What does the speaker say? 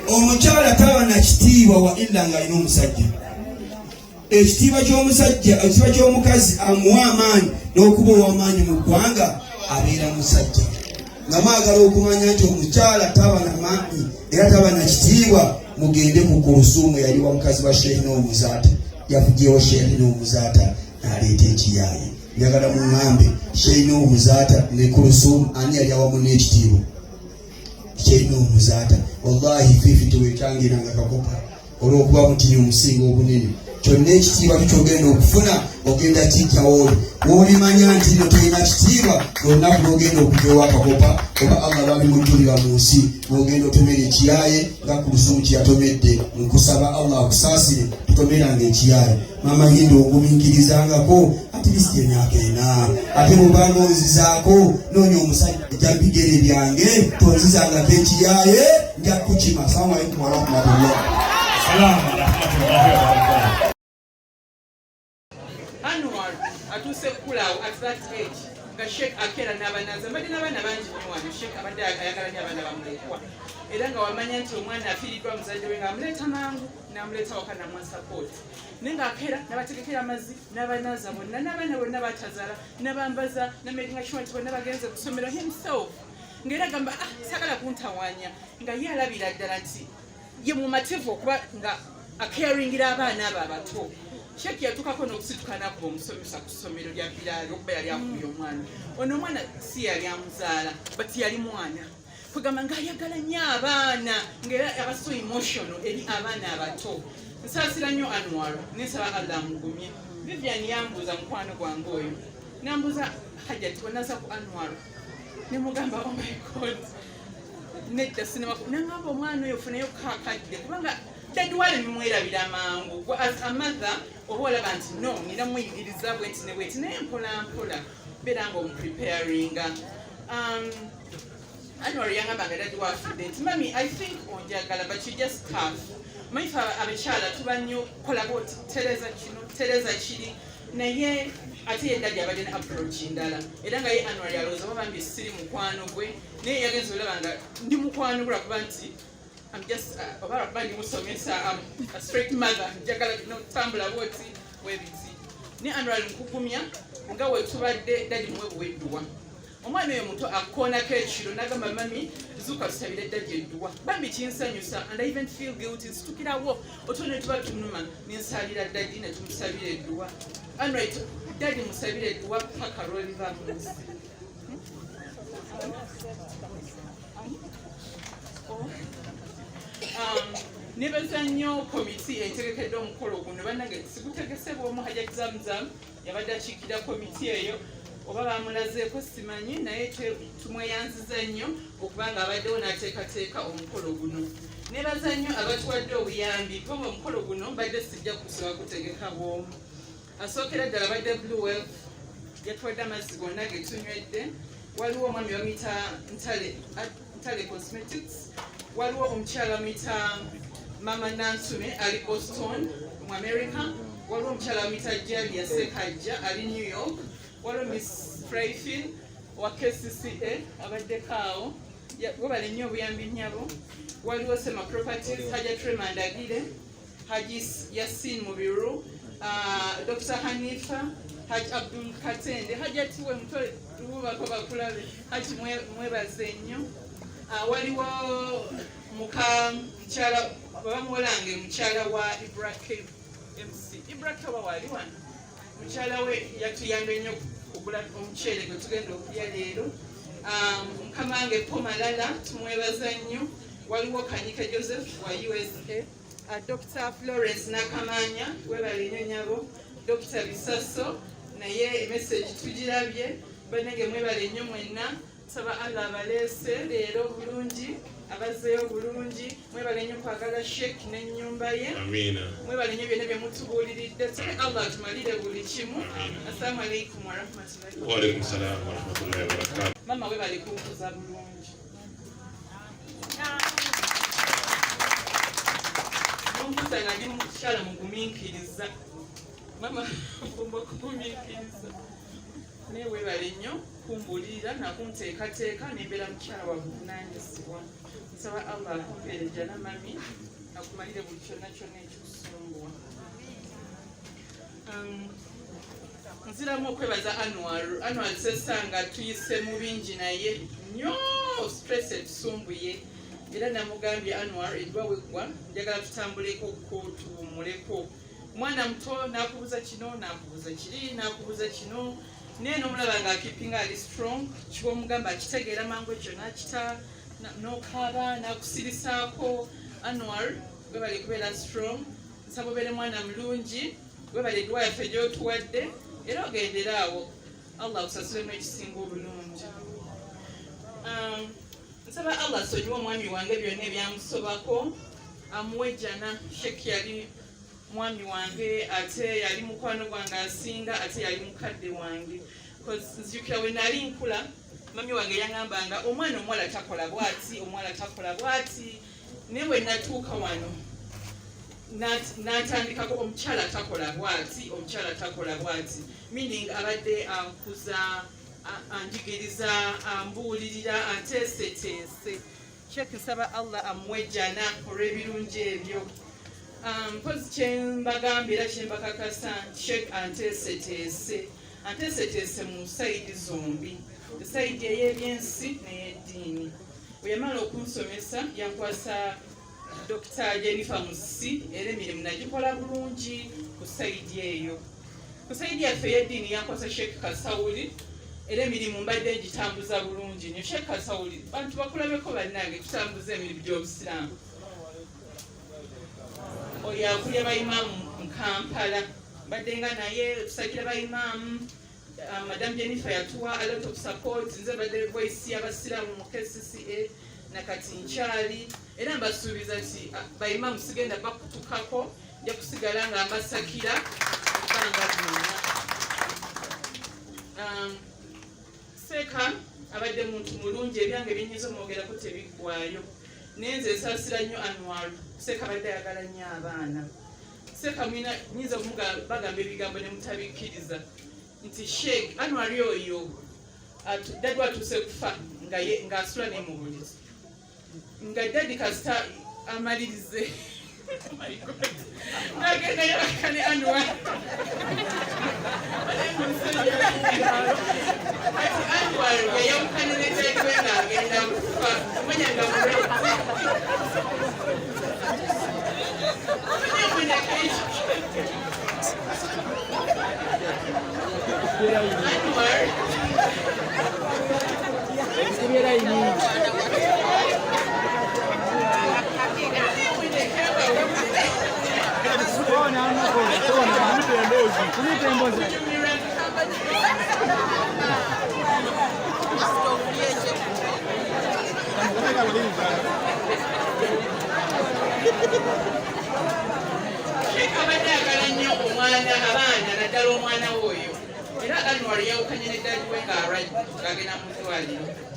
Omukyala taba na kitiibwa wa illa ng'alina omusajja. Ekitiibwa ky'omusajja, ekitiibwa ky'omukazi amuwa amaanyi n'okuba ow'amaanyi mu ggwanga abeera musajja. Nga mwagala okumanya nti omukyala taba na maanyi era taba na kitiibwa, mugende ku Kulusuumu, yali wa mukazi wa Sheikh n'Omuzaata, yavugyewo Sheikh n'Omuzaata n'aleeta ekiyaaye. Njagala muŋŋambe, Sheikh n'Omuzaata ne Kulusuumu ani yali awamu n'ekitiibwa? Sheikh n'Omuzaata. Wallahi fifi tewetangira nga kakopa olw'okuba mutini omusinga obunene. Kyonna ekitiibwa kyo kyogenda okufuna ogenda kijjawo oli wolimanya nti no tolina kitiibwa, olunaku lwogenda okujewo akakopa oba Allah lwalimujjulira mu nsi, lwogenda otomera ekiyaye nga ku lusumu kyeyatomedde. Nkusaba Allah akusaasire, tutomeranga ekiyaye. Mama Hindu, oguminkirizangako at least emyaka 4, ate bwobanga onzizaako noonya omusajja ejja bigere byange, tonzizangako ekiyaye, nja kukima. Assalamu alaikum warahmatullah. Salamu warahmatullahi wabarakatuh. Anwar atuuse kukulaawo at that age nga Sheikh akeera n'abanaaza. Mbadde n'abaana bangi nnyo wano. Sheikh abadde ayagala nnyo abaana bamulekwa, era nga wamanya nti omwana afiiriddwa muzadde we, nga amuleeta mangu n'amuleeta waka namuwa support, naye ng'akeera n'abategekera amazzi n'abanaaza bonna n'abaana bonna batazaala n'abambaza namakinga sure nti bonna bagenze ku ssomero himself, ng'era agamba, "Ah, sagala kuntawaanya," nga ye alabira ddala nti ye mumativu okuba nga acaringira abaana abo abato. Sheikh yatuukako n'okusituka n'akuba omusomesa ku ssomero lya Biraali okuba yali akubye omwana ono. Omwana si yali amuzaala, but yali mwana. Kwegamba ng'ayagala nnyo abaana, ng'era aba so emotional eri abaana abato. Nsaasira nnyo Anwar, nensaba Allah amugumye. Vivian yambuuza, mukwano gwange oyo nambuuza, "Hajat, onaza ku Anwar?" Nemugamba, "Oh my God, nedda, sinema." Nangamba, "Omwana oyo ofuneyo kakadde, kubanga daddy wale mumwerabira mangu. Gwe as a mother oba olaba nti no, nina muyigiriza bwenti ne bwenti, naye mpola mpola beera nga omupreparinga." Anwar yangamba nga daddy wafudde nti, "Mami, I think onjagala, but you just tough." Manyi fe abakyala tuba nnyo kola bwoti, tereza kino, tereza kiri, naye ate ye daddy abadde ne approach ndala, era nga ye Anwar yalowooza oba bambi siri mukwano gwe, naye yagenza olaba nga ndi mukwano gwe lwakuba nti I'm just oba lwakuba ndi musomesa. I'm a straight mother, njagala bino, tambula bwoti bwebiti. Ne Anwar nkugumya nga wetubadde daddy muwe buwedduwa. Omwana oyo muto akoonako ekiro nagamba, "Mami, zuuka tusabire daddy edduwa." Bambi kinsanyusa, and I even feel guilty. Nsitukirawo otulo ne tuba tunuma, nensalira daddy ne tumusabira edduwa. Anwar, daddy musabire edduwa paka lwoliva mu nsi. Nebaza nnyo komiti entegekedde omukolo guno. Bannange, sigutegese bwomu. Hajat Zamzam yabadde akiikira komiti eyo, oba bamulazeeko simanyi, naye tumweyanziza nnyo okuba nga abaddewo n'ateekateeka omukolo guno. Nebaza nnyo abatuwadde obuyambi, kubanga omukolo guno mbadde sijja kusobola kutegeka bwomu. Asookera ddala badde Blue Wealth, yatuwadde amazzi gonna ge tunywedde. Waliwo omwami bamuyita Ntale, Ntale Cosmetics. Waliwo omukyala bamuyita Mama Nansume, ali Boston mu America. Waliwo omukyala bamuyita Jalia Sekajja, ali New York. Waliwo Miss Frayfin wa KCCA, abaddeko awo. Webale nnyo obuyambi nnyabo. Waliwo Sema Properties, Hajat Remandagire, Haji Yasin Mubiru, Dr. Hanifa, Haji Abdul Katende, Hajati we mutole wubako bakulabe. Haji mwebaze nnyo. Waliwo muka mukyala baba muwalange, mukyala wa Ibrahim MC Ibrahim, oba wali wano, mukyala we yatuyambye nnyo kugula omuceere gwe tugenda okulya leero. Mukama wange Pomalala, tumwebaza nnyo. Waliwo Kanyike Joseph wa USA, Dr Florence Nakamanya, webale nnyo nyabo. Dr Bisaso, naye message tugirabye. Banange, mwebale nnyo mwenna. Saba Allah abaleese leero bulungi, abazzeeyo bulungi. Mwebale nnyo kwagala Sheikh n'ennyumba ye. Amiina. Mwebale nnyo byonna bye mutubuuliridde. Tusabe Allah atumalire buli kimu. Assalamu alaikum warahmatullahi. Waalaikum salaam warahmatullahi wabarakatuh. Mama, webale kunkuza bulungi. Nonkuza nga ndi mukyala mugumiikiriza. Mama fumba okugumiikiriza, naye webale nnyo kumbuulirira nakunteekateeka nembeera mukyala wa buvunaanyizibwa. Nsaba Allah akumpeere jana mami, akumalire buli kyonna kyonna ekikusumbuwa. Nziramu okwebaza Anwar. Anwar sesanga tuyise mu bingi naye nnyo stress etusumbuye, era namugambye Anwar edwa weggwa njagala tutambuleko ko tuwummuleko. Mwana muto nakubuza kino, nakubuza kiri, nakubuza kino, naye nomulaba nga akipinga ali strong. Kiba omugamba akitegeera mangu, ekyo nakita nokaaba nakusirisaako. Anwar, webale kubeera strong. Nsaba obeere mwana mulungi. Webale edduwa yaffe gyotuwadde, era ogendere awo, Allah akusasulemu ekisinga obulungi. Nsaba Allah asonyiwe omwami wange byonna ebyamusobako, amuwe jana. Sheikh yali mwami wange, ate yali mukwano gwange asinga, ate yali mukadde wange. Nzijukira we nali nkula, mami wange yaŋŋambanga omwana omuwala takola bwati, omuwala takola bwati. Naye bwe natuuka wano n'atandikako omukyala takola bwati, omukyala takola bwati, meaning abadde ankuza, anjigiriza, ambuulirira, anteeseteese. Sheikh nsaba Allah amuwe jana olw'ebirungi ebyo. Mpozi kyembagambye era kyembakakasa nti Sheikh anteeseteese, anteeseteese mu side zombi, e side ey'ebyensi n'ey'eddiini. Bwe yamala okunsomesa yankwasa Dr Jennifer Musisi, era emirimu nagikola bulungi ku side eyo. Ku side yaffe ey'eddiini yankwasa Sheikh Kasawuli, era emirimu mbadde ngitambuza bulungi nnyo. Sheikh Kasawuli, bantu bakulabeko bannange, tutambuza emirimu gy'obusiraamu. Oyo akulya bayimaamu mu Kampala, mbadde nga naye tusakira bayimaamu. Madam Jennifer yatuwa a lot of support. Nze mbadde voice y'abasiraamu mu KCCA nakati nkyali, era mbasuubiza nti bayimaamu sigenda bakutukako, nja kusigala nga mbasakira ebbanga lyonna. Seeka abadde muntu mulungi, ebyange byenyinza omwogerako tebiggwayo, naye nze nsaasira nnyo Anwar. Seeka abadde ayagala nnyo abaana. Seeka nyinza bagamba ebigambo ne mutabikkiriza nti Sheikh Anwar oyo daddy atuuse kufa nga ng'asula ne mu buliri, nga daddy kasita amalirize. Oh my God. Nagenda yabaka ne Anwar. Kati Anwar yayawukana ne daddy we ng'agenda kufa, omanya nga mulwadde. Omanya mwenako Anwar. Sheikh abadde ayagala nnyo omwana, abaana, naddala omwana we oyo. Era Anwar yawukanye ne daddy we ng'alwadde, ng'agenda mu ddwaliro.